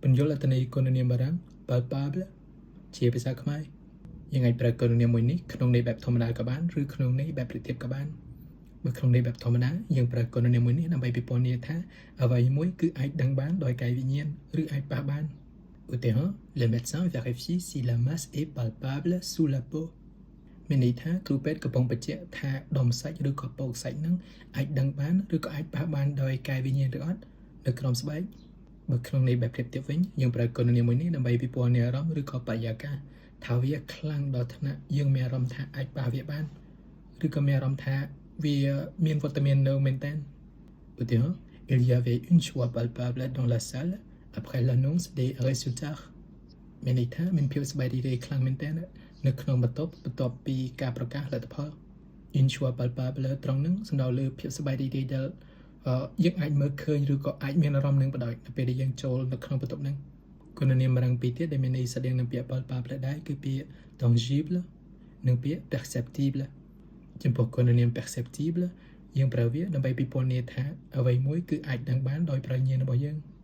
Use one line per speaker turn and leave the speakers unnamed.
ពន្យល់អត្ថន័យគុណនាមបារាំង palpable ជាភាសាខ្មែរយើងអាចប្រើគុណនាមមួយនេះក្នុងន័យបែបធម្មតាក៏បានឬក្នុងន័យបែបប្រៀបធៀបក៏បានបើក្នុងន័យបែបធម្មតាយើងប្រើគុណនាមមួយនេះដើម្បីពិពណ៌នាថាអ្វីមួយគឺអាចដឹងបានដោយកាយវិញ្ញាណឬអាចប៉ះបានឧទាហរណ៍ Le médecin vérifie si la masse est palpable sous la peau. មានន័យថាគ្រូពេទ្យកំពុងបញ្ជាក់ថាដុំសាច់ឬក៏ពកសាច់នឹងអាចដឹងបានឬក៏អាចប៉ះបានដោយកាយវិញ្ញាណឬអត់នៅក្រោមស្បែកបើក្នុងន័យបែបប្រៀបធៀបវិញយើងប្រើគុណនាមមួយនេះដើម្បីពិពណ៌នាអារម្មណ៍ឬក៏បរិយាកាសថាវាខ្លាំងដល់ថ្នាក់យើងមានអារម្មណ៍ថាអាចប៉ះវាបានឬក៏មានអារម្មណ៍ថាវាមានវត្តមាននៅមែនតើឧទាហរណ៍ Il y avait une joie palpable dans la salle après l'annonce des résultats. មានន័យថាមានភាពសប្បាយរីករាយខ្លាំងមែនទែននៅក្នុងបន្ទប់បន្ទាប់ពីការប្រកាសលទ្ធផល une joie palpable ត្រង់ហ្នឹងសំដៅលើភាពសប្បាយរីករាយដែលអឺយើងអាចមើលឃើញឬក៏អាចមានអារម្មណ៍នឹងបណ្ដោយនៅពេលដែលយើងចូលនៅក្នុងបន្ទប់ហ្នឹងគុណនាមរងពីរទៀតដែលមានន័យស្តៀងនឹងពាក្យ palpable ដែរគឺពាក្យ tangible និងពាក្យ perceptible. ចំពោះគុណនាម perceptible យើងប្រើវាដើម្បីពិពណ៌នាថាអ្វីមួយគឺអាចដឹងបានដោយប្រាជ្ញារបស់យើង។